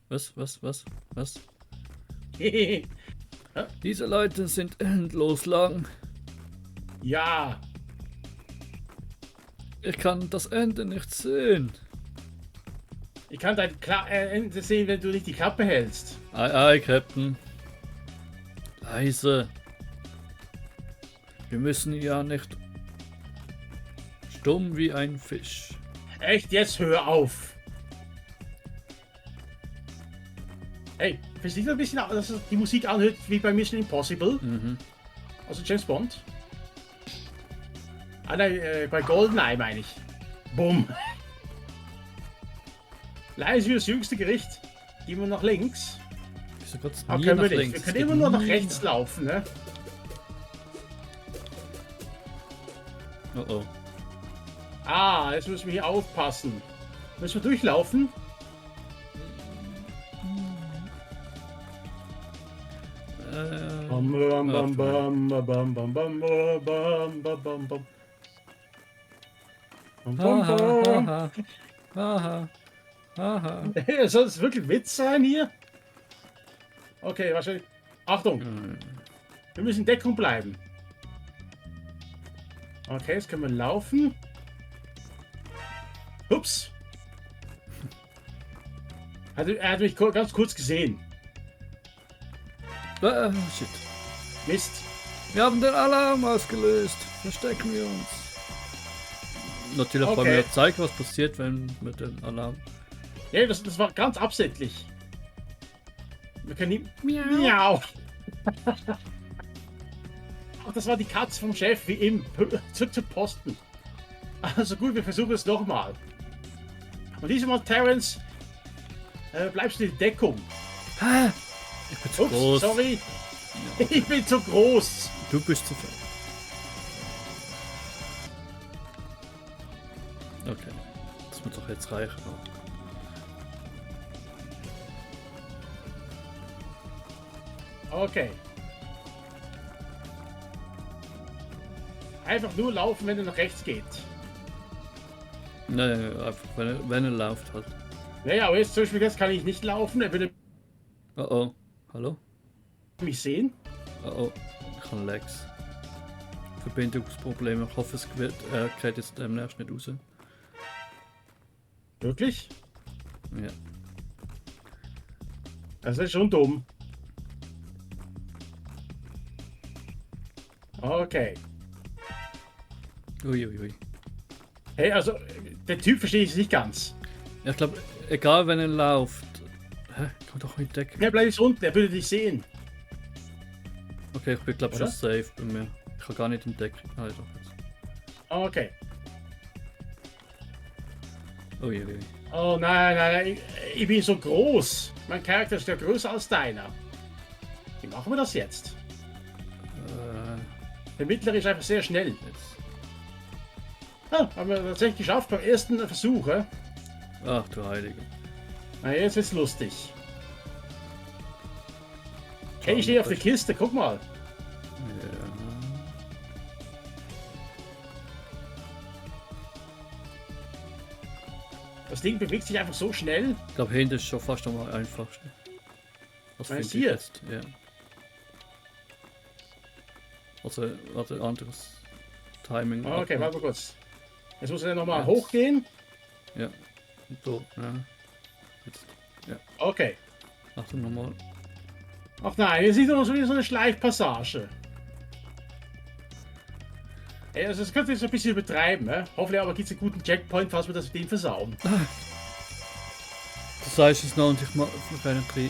Was? Ja. Diese Leute sind endlos lang. Ja, Ich kann das Ende nicht sehen. ich kann dein Ende sehen, wenn du nicht die Klappe hältst. Ei, Captain. Leise. Wir müssen ja nicht stumm wie ein Fisch. Echt, jetzt hör auf. Hey, findest du nicht ein bisschen, dass die Musik anhört wie bei Mission Impossible? Mhm. Also James Bond? Ah nein, bei GoldenEye meine ich. Bumm. Leise wie das jüngste Gericht. Gehen wir nach links. Wieso geht's Aber nie können nach wir nicht. links? Wir Es können geht immer nur nach nie rechts laufen, ne? Oh oh. Ah, jetzt müssen wir hier aufpassen. Müssen wir durchlaufen? Bam, bam, bam, bam, bam, bam, bam, bam, bam, bam, bam, bam. Bam, bam, bam. Haha. Hey, soll das wirklich Witz sein hier? Okay, wahrscheinlich. Achtung, wir müssen in Deckung bleiben. Okay, jetzt können wir laufen. Ups. Er hat mich ganz kurz gesehen. Shit. Mist. Wir haben den Alarm ausgelöst. Verstecken wir uns. Natürlich wollen Okay. wir zeigen, was passiert, wenn mit dem Alarm. Ja, das war ganz absichtlich. Wir können nicht. Miau. Ach, das war die Katze vom Chef, wie im zu Posten. Also gut, wir versuchen es nochmal. Und diesmal, Terence, bleibst du in Deckung. Ich bin zu Ups, groß. sorry. Ich bin zu groß. Du bist zu fett. Okay. Das wird doch jetzt reichen. Okay. Einfach nur laufen, wenn er nach rechts geht. Nein, einfach wenn er läuft halt. Naja, aber jetzt zum Beispiel jetzt kann ich nicht laufen. Er würde Oh oh. Hallo? mich sehen. Oh oh. Ich habe Lags. Verbindungsprobleme. Ich hoffe, es geht jetzt demnächst nicht raus. Wirklich? Ja. Das ist schon dumm. Okay. Uiuiui. Hey, also, der Typ verstehe ich nicht ganz. Ja, ich glaube, egal wenn er läuft. Hä? Kann doch nicht decken. Er bleibt unten, er würde dich sehen. Okay, ich bin glaube schon Oder? safe bei mir. Ich kann gar nicht entdecken. Ah, doch jetzt. Okay. Uiuiui. Oh nein, ich bin so groß. Mein Charakter ist ja größer als deiner. Wie machen wir das jetzt? Der mittlere ist einfach sehr schnell. Jetzt. Ah, haben wir tatsächlich geschafft beim ersten Versuch. Ach du Heilige. Na, jetzt wird's lustig. Hey, ich stehe auf der Kiste, guck mal. Ja. Das Ding bewegt sich einfach so schnell. Ich glaube, hinten ist schon fast am einfachsten. Was Meinst finde ich du? jetzt? Ja. Also, warte, anderes Timing. Okay, warte mal kurz. Jetzt muss er nochmal Jetzt. hochgehen. Ja. Und so, ja. Jetzt. Okay. Achtung nochmal. Ach nein, hier sieht man so eine Schleifpassage. Ey, also das könnte ich so ein bisschen übertreiben. Hoffentlich aber gibt es einen guten Checkpoint, falls wir das Ding versauen. Du sagst es noch und ich mache keinen Dreh.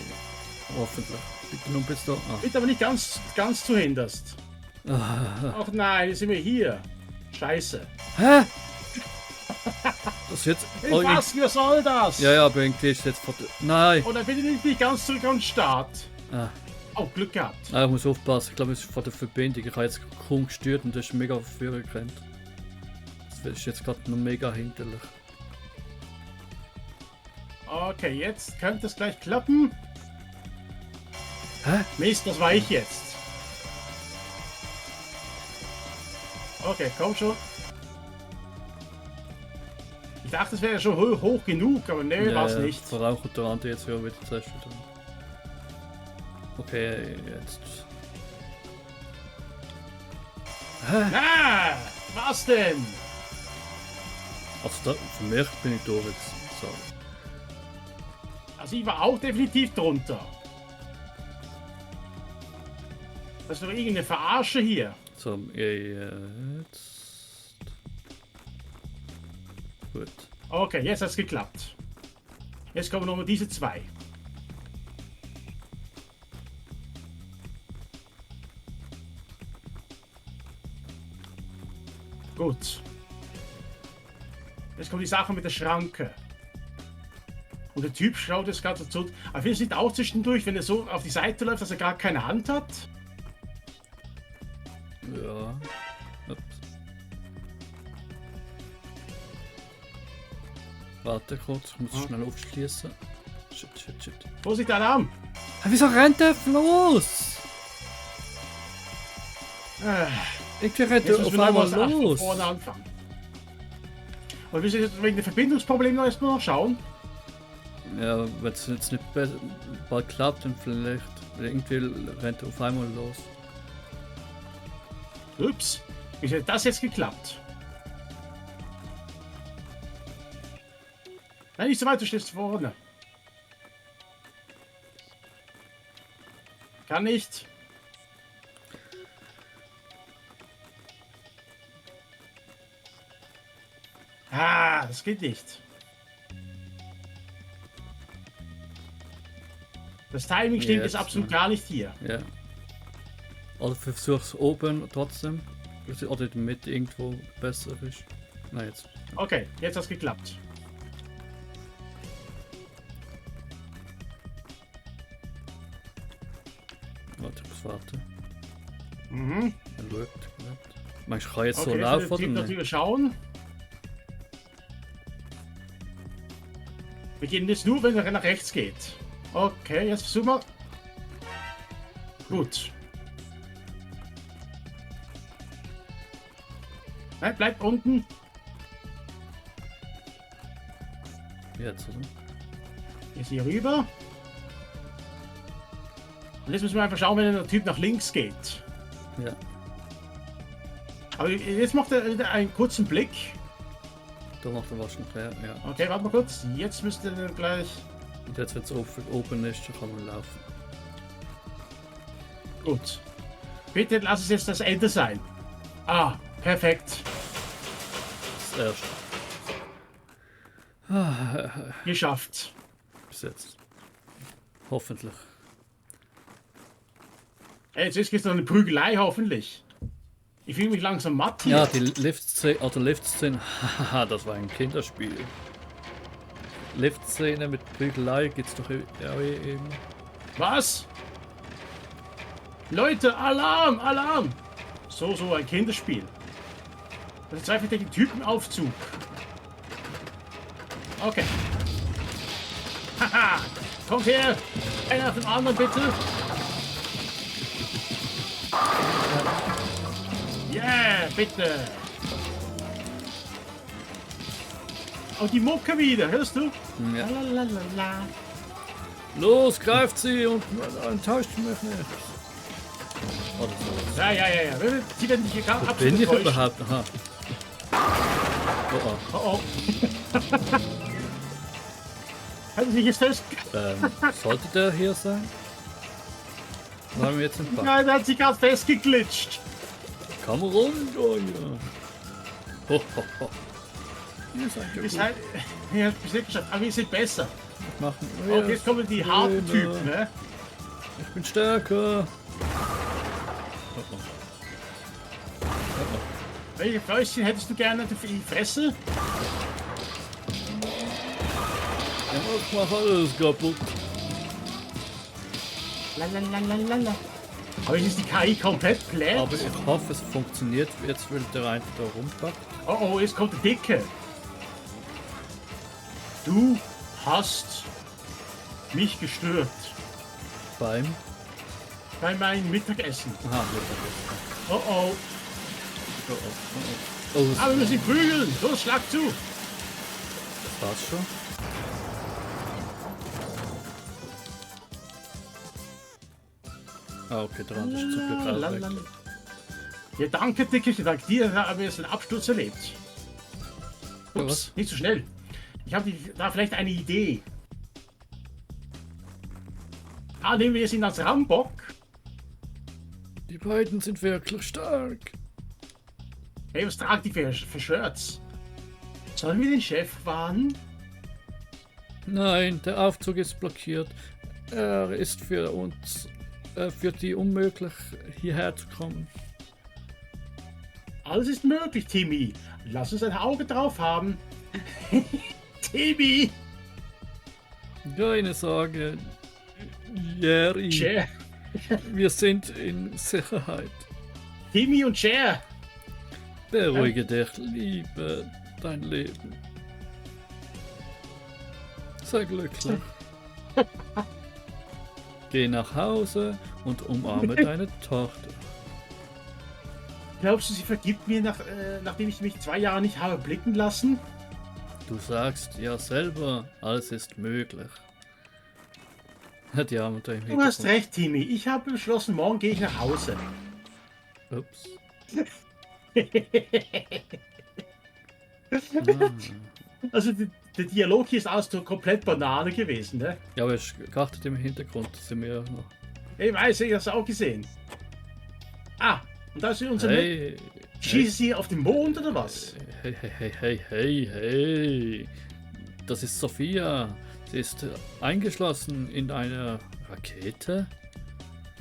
Hoffentlich. Bitte nur bis da. Bitte aber nicht ganz zu hinterst. Ah. Ach nein, jetzt sind wir hier. Scheiße. Hä? Das jetzt. Oh, Was soll das? ja, aber irgendwie ist jetzt vor der. Nein! Oder bitte nicht ganz zurück am Start. Ah. Oh, Glück gehabt. Ah, ich muss aufpassen. Ich glaube, es ist vor der Verbindung. Ich habe jetzt kaum gestört und das ist mega Führer gerannt. Das ist jetzt gerade noch mega hinterlich. Okay, jetzt könnte es gleich klappen. Hä? Mist, das war ich jetzt. Okay, komm schon. Ich dachte, es wäre schon hoch genug, aber ne, war es nicht. Vor allem kommt der andere jetzt wieder zuerst wieder. Okay, jetzt. Ah, was denn? Also da, für mich bin ich durch jetzt. So. Also ich war auch definitiv drunter. Das ist doch irgendeine Verarsche hier. So, jetzt. Gut. Okay, jetzt hat es geklappt. Jetzt kommen noch mal diese zwei. Gut. Jetzt kommt die Sache mit der Schranke. Und der Typ schaut jetzt gerade dazu. Aber findest du nicht auch zwischendurch, wenn er so auf die Seite läuft, dass er gar keine Hand hat? Ja. Ups. Warte kurz, ich muss schnell aufschließen. Shit. Vorsicht, Alarm! Wieso rennt der los? Äh, Irgendwie rennt Jetzt er müssen auf wir noch einmal mal von los. vorne anfangen. Und wir müssen jetzt wegen der Verbindungsprobleme noch erstmal noch schauen. Ja, wenn es jetzt nicht bald klappt, dann vielleicht irgendwie rennt er auf einmal los. Ups, wie hat das jetzt geklappt? Nein, nicht so weit, du stehst vorne. Kann nicht. Ah, das geht nicht. Das Timing stimmt jetzt Jetzt, absolut ja. gar nicht hier. Ja. Oder versuch's oben trotzdem. Oder in der Mitte irgendwo besser ist. Na jetzt. Okay, jetzt hat's geklappt. Warte, ich muss warten. Mhm. Er schaut. Meinst du, ich kann jetzt so Okay, laufen jetzt oder will der nicht? Typ schauen. Wir gehen jetzt nur, wenn er nach rechts geht. Okay, jetzt versuch mal. Gut. Nein, bleibt unten. Jetzt, oder? Jetzt hier rüber. Und jetzt müssen wir einfach schauen, wenn der Typ nach links geht. Ja. Aber jetzt macht er wieder einen kurzen Blick. Da macht er wahrscheinlich her, ja. Okay, warte mal kurz. Jetzt müsste er gleich. Und jetzt, wenn es open ist, dann kann man laufen. Gut. Bitte lass es jetzt das Ende sein. Ah, perfekt. Das erste. Geschafft. Bis jetzt. Hoffentlich. Hey, jetzt ist jetzt noch eine Prügelei, hoffentlich. Ich fühle mich langsam matt hier. Ja, die Lift-Szene, haha, das war ein Kinderspiel. Lift-Szene mit Prügelei gibt's doch eben. Was? Leute, Alarm, Alarm! So, ein Kinderspiel. Das ist einfach den Typenaufzug. Okay. Haha! Kommt her! Einer nach dem anderen, bitte! Yeah, bitte! Oh, die Mucke wieder, hörst du? Ja. Lalalala. Los, greift sie und enttäuscht mich nicht. Oder so. Ja. Sie werden dich hier gar Wo absolut bin ich enttäuschen. überhaupt? Aha. Oh, Oh. Halten Sie sich jetzt fest? sollte der hier sein? Wo haben wir jetzt einen Bug? Nein, der hat sich gerade festgeglitscht. Komm runter, ja. Ho, ho, ho. Ihr seid ja Wir gut. sind, ja, bis nicht geschafft, aber wir sind besser. Machen. Okay, jetzt kommen die harten Typen, ne? Ich bin stärker. Oh, oh. Welche Fäustchen hättest du gerne für die Fresse? Ich mach alles kaputt. Lalalala. Aber ist die KI komplett platt? Aber ich hoffe, es funktioniert jetzt, weil der eine da rumpackt. Oh, jetzt kommt der Dicke. Du hast mich gestört Beim. bei meinem Mittagessen. Aha, Oh. oh, oh. Aber wir müssen ihn prügeln. Los, schlag zu. War's schon? Ah, okay, der andere ist zum Glück auch weg. Ja, danke, Dickerchen. Dank dir haben wir jetzt einen Absturz erlebt. Ja, Ups, was? nicht so schnell. Ich habe da vielleicht eine Idee. Nehmen wir ihn als Rambock. Die beiden sind wirklich stark. Hey, was tragen die für Shirts? Sollen wir den Chef warnen? Nein, der Aufzug ist blockiert. Er ist für uns, für die unmöglich, hierher zu kommen. Alles ist möglich, Timmy. Lass uns ein Auge drauf haben. Timmy! Keine Sorge, Jerry. Cher. Wir sind in Sicherheit. Timmy und Cher. Beruhige dich, liebe dein Leben. Sei glücklich. Geh nach Hause und umarme deine Tochter. Glaubst du, sie vergibt mir, nachdem ich mich 2 Jahre nicht habe blicken lassen? Du sagst ja selber, alles ist möglich. Die Arme da im Du hast Hintergrund. recht, Timmy. Ich habe beschlossen, morgen gehe ich nach Hause. Ups. Ah. Also der Dialog hier ist alles so komplett Banane gewesen, ne? Ja, aber es gartet im Hintergrund, sind wir ja noch. Ich weiß, ich hab's auch gesehen. Und da ist unser Hey, Schießen sie auf den Mond oder was? hey. Das ist Sophia. Sie ist eingeschlossen in einer Rakete.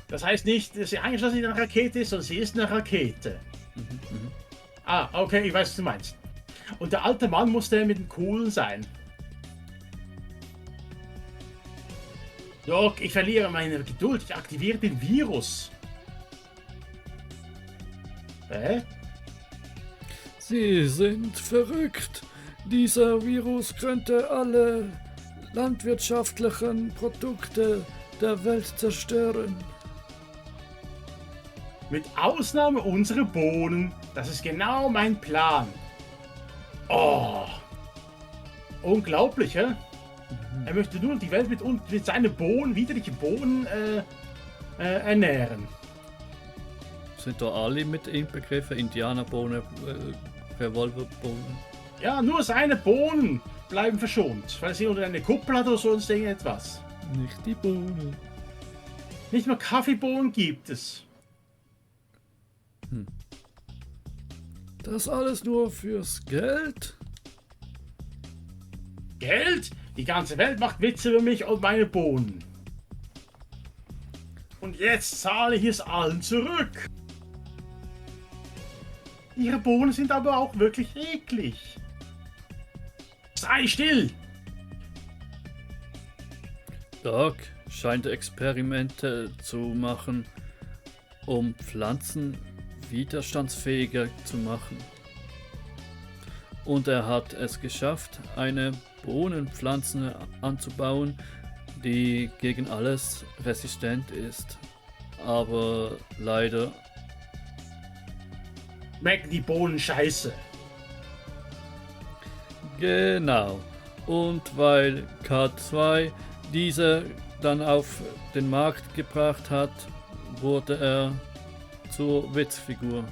Das heißt nicht, dass sie eingeschlossen in einer Rakete ist, sondern sie ist eine Rakete. Okay, ich weiß, was du meinst. Und der alte Mann muss der mit dem Coolen sein. Doc, ich verliere meine Geduld. Ich aktiviere den Virus. Hä? Sie sind verrückt. Dieser Virus könnte alle landwirtschaftlichen Produkte der Welt zerstören. Mit Ausnahme unserer Bohnen. Das ist genau mein Plan. Oh. Unglaublich, hä? Er möchte nur die Welt mit seinen Bohnen, widerlichen Bohnen, ernähren. Sind da alle mit inbegriffen? Indianerbohnen, Revolverbohnen? Ja, nur seine Bohnen bleiben verschont, weil sie unter einer Kuppel hat oder sonst irgendetwas. Nicht die Bohnen. Nicht mal Kaffeebohnen gibt es. Das alles nur fürs Geld? Geld? Die ganze Welt macht Witze über mich und meine Bohnen. Und jetzt zahle ich es allen zurück. Ihre Bohnen sind aber auch wirklich eklig. Sei still! Doc scheint Experimente zu machen, um Pflanzen widerstandsfähiger zu machen. Und er hat es geschafft, eine Bohnenpflanze anzubauen, die gegen alles resistent ist. Aber leider Schmecken die Bohnen scheiße. genau. Und weil K2 diese dann auf den Markt gebracht hat, wurde er zur Witzfigur.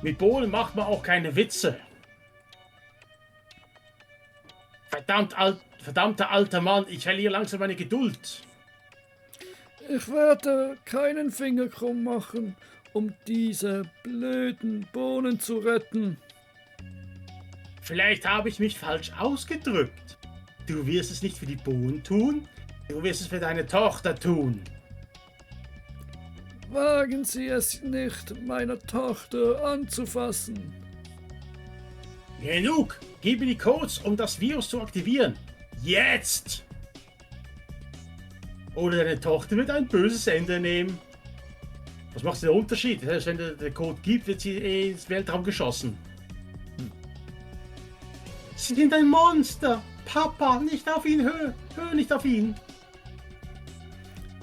Mit Bohnen macht man auch keine Witze. Verdammter alter Mann, ich verliere langsam meine Geduld. Ich werde keinen Finger krumm machen, um diese blöden Bohnen zu retten. Vielleicht habe ich mich falsch ausgedrückt. Du wirst es nicht für die Bohnen tun, du wirst es für deine Tochter tun. Wagen Sie es nicht, meiner Tochter anzufassen. Genug! Gib mir die Codes, um das Virus zu aktivieren. Jetzt! Oder deine Tochter wird ein böses Ende nehmen. Was macht der Unterschied? Das heißt, wenn der Code gibt, wird sie ins Weltraum geschossen. Sie sind ein Monster! Papa, nicht auf ihn, hör nicht auf ihn!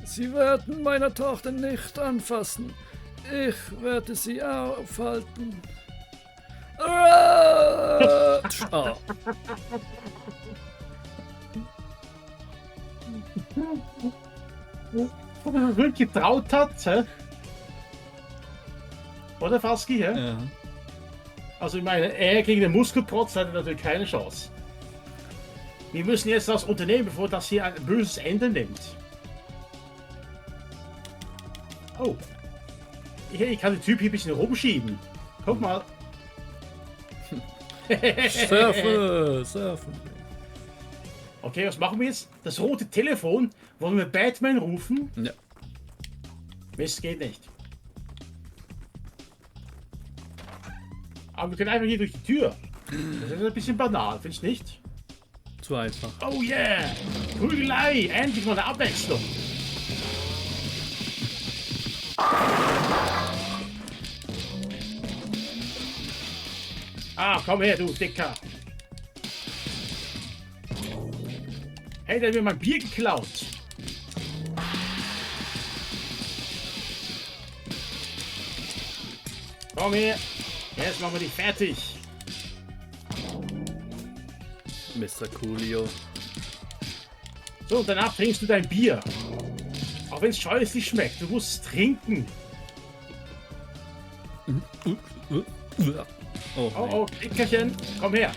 Sie werden meiner Tochter nicht anfassen. Ich werde sie aufhalten. Ah! Oh, Ob er sich wirklich getraut hat, hä? Oder Faski, hä? ja. Also ich meine, er gegen den Muskelprotz hatte natürlich keine Chance. Wir müssen jetzt das unternehmen, bevor das hier ein böses Ende nimmt. Oh. Ich kann den Typ hier ein bisschen rumschieben. Guck mal. Surfen. Okay, was machen wir jetzt? Das rote Telefon. Wollen wir Batman rufen? Ja. Mist, geht nicht. Aber wir können einfach hier durch die Tür. Das ist ein bisschen banal, findest du nicht? Zu einfach. Oh yeah! Prügelei! Endlich mal eine Abwechslung! Ah, komm her, du Dicker! Hey, der hat mir mein Bier geklaut! Komm her! Jetzt machen wir dich fertig! Mr. Coolio. So, und danach trinkst du dein Bier. Auch wenn es scheußlich schmeckt, du musst es trinken. Oh, Oh, nee. oh, Dickerchen, komm her.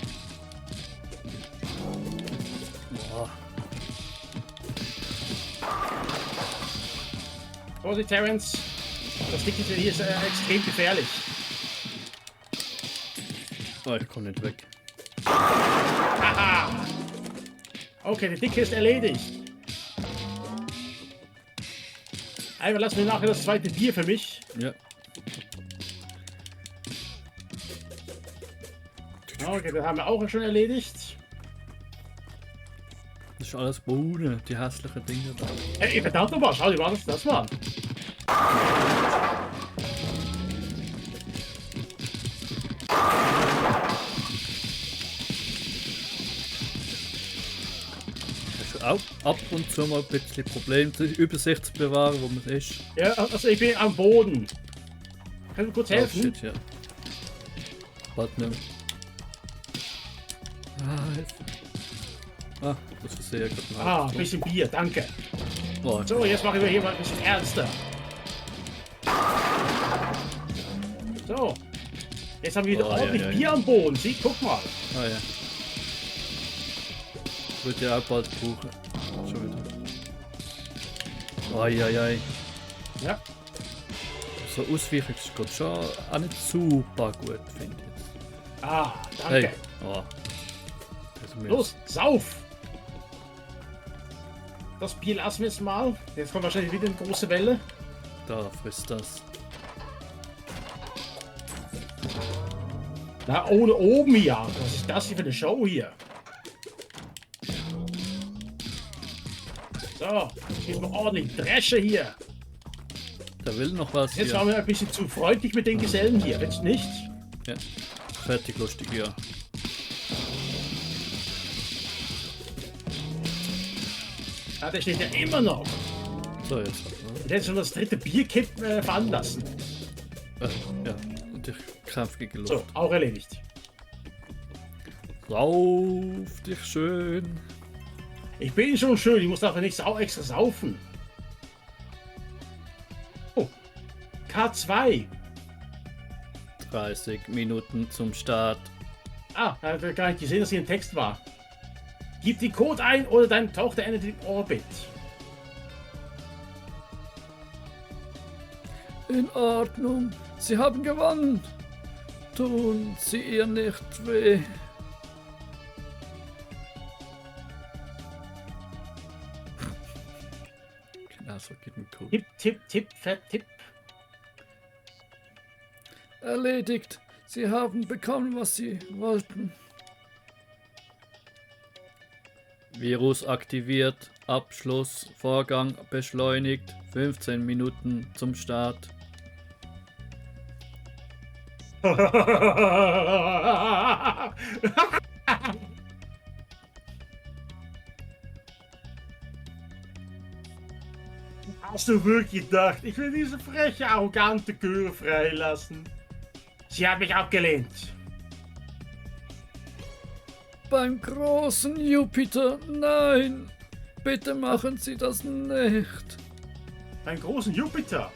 Boah. Vorsicht, Terence. Das Dickerchen hier ist extrem gefährlich. Oh, ich komme nicht weg. Haha! Okay, der Dicke ist erledigt. Einmal lassen wir nachher das zweite Bier für mich. Ja. Okay, das haben wir auch schon erledigt. Das ist alles Bohnen, die hässlichen Dinge da. Hey, verdammt nochmal, schau dir mal das mal an. Hast du auch ab und zu mal ein bisschen Probleme, die Übersicht zu bewahren, wo man ist? Ja, also ich bin am Boden. Kannst du kurz Oh, helfen? shit, ja. Warte nicht mehr. Ah, Hilfe. Ah, das versehe ich gerade Ah, ein bisschen Bier, danke. Oh, So, jetzt machen wir hier mal ein bisschen ernster. So. Jetzt haben wir wieder Oh, ordentlich ja, ja. Bier am Boden. Sieh, guck mal. ah ja. Wird ja auch bald brauchen. Schon wieder. Eieiei. Ja. So ausweichen ist gerade schon auch nicht super gut, finde ich jetzt. Ah, danke. Hey. Oh. Das ist mir Los, sauf! Das Bier lassen wir jetzt mal. Jetzt kommt wahrscheinlich wieder eine große Welle. Da frisst das. Na, ohne oben hier. Was ist das hier für eine Show hier? So, gib mir ordentlich Dresche hier. Da will noch was Jetzt hier. waren wir ein bisschen zu freundlich mit den Gesellen hier, wenn's nicht? Ja. Fertig, lustig, ja. Ah, der steht ja immer noch. So, jetzt. Der hat schon das dritte Bierkipp fahren lassen. Ja, und ich kämpfe gegen Luft. So, auch erledigt. Sauf dich schön. Ich bin schon schön, ich muss dafür nicht extra saufen. Oh, K2. 30 Minuten zum Start. Ah, da hat gar nicht gesehen, dass hier ein Text war. Gib den Code ein oder deine Tochter endet im Orbit. In Ordnung. Sie haben gewonnen. Tun Sie ihr nicht weh. Genau so geht ein Code. Tipp, tipp, tipp, fett, tipp. Erledigt. Sie haben bekommen, was Sie wollten. Virus aktiviert. Abschluss. Vorgang beschleunigt. 15 Minuten zum Start. Hast du wirklich gedacht, ich will diese freche, arrogante Göre freilassen? Sie hat mich abgelehnt. Beim großen Jupiter, nein! Bitte machen Sie das nicht! Beim großen Jupiter.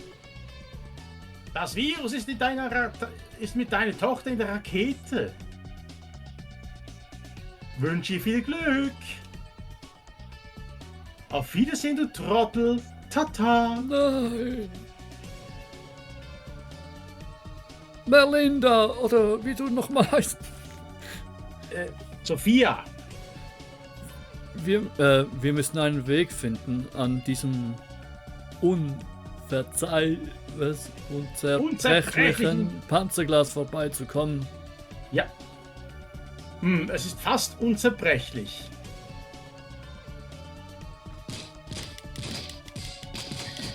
Das Virus ist, ist mit deiner Tochter in der Rakete. Wünsche viel Glück. Auf Wiedersehen, du Trottel. Tata. Nein! Merlinda, oder wie du nochmal heißt. Sophia. Wir müssen einen Weg finden, an diesem unzerbrechlichen Panzerglas vorbeizukommen. Ja. Es ist fast unzerbrechlich.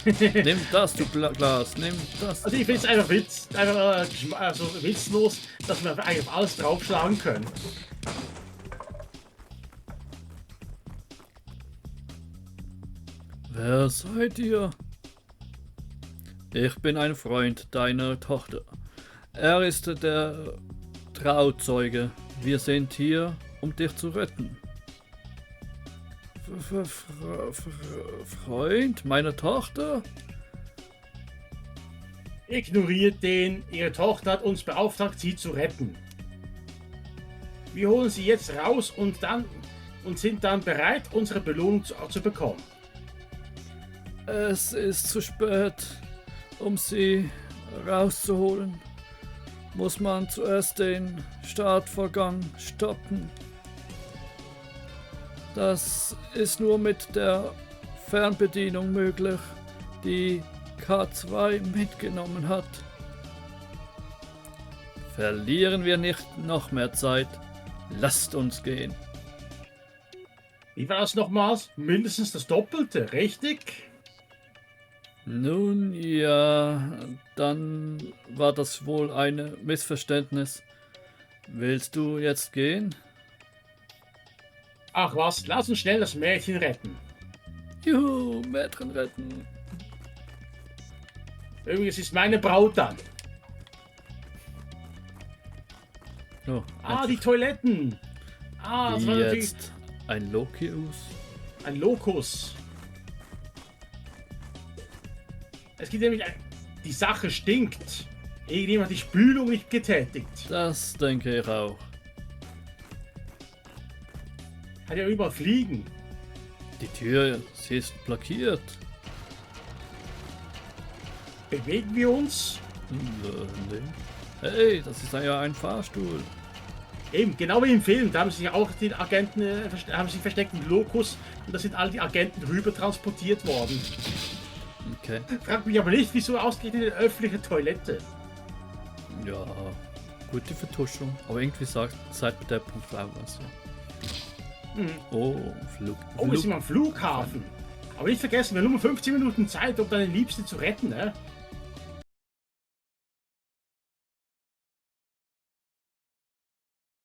Nimm das, du Glas, nimm das. Also ich finde es einfach witzlos, dass wir eigentlich auf alles draufschlagen können. Wer seid ihr? Ich bin ein Freund deiner Tochter. Er ist der Trauzeuge. Wir sind hier, um dich zu retten. Freund meiner Tochter? Ignoriert den. Ihre Tochter hat uns beauftragt, sie zu retten. Wir holen sie jetzt raus und sind dann bereit, unsere Belohnung zu bekommen. Es ist zu spät, um sie rauszuholen. Muss man zuerst den Startvorgang stoppen. Das ist nur mit der Fernbedienung möglich, die K2 mitgenommen hat. Verlieren wir nicht noch mehr Zeit. Lasst uns gehen. Wie war das nochmals? Mindestens das Doppelte, richtig? Nun ja, dann war das wohl ein Missverständnis. Willst du jetzt gehen? Ach was, lass uns schnell das Mädchen retten. Juhu, Mädchen retten. Übrigens ist meine Braut dann. Oh, Die Toiletten. Das war natürlich jetzt ein Lokius. ein Lokus. Es gibt nämlich die Sache stinkt. Irgendjemand hat die Spülung nicht getätigt. Das denke ich auch. Hat ja überall Fliegen. Die Tür, sie ist blockiert. Bewegen wir uns? Nee. Hey, das ist ja ein Fahrstuhl. Eben, genau wie im Film. Da haben sich auch die Agenten haben sich versteckt im Lokus und da sind alle die Agenten rüber transportiert worden. Okay. Fragt mich aber nicht, wieso ausgerechnet eine öffentliche Toilette. Ja, gute Vertuschung. Aber irgendwie sagt seit der Punkt auch was. Ja. Oh, Wir sind am Flughafen. Aber nicht vergessen, wir haben nur 15 Minuten Zeit, um deine Liebste zu retten, ne?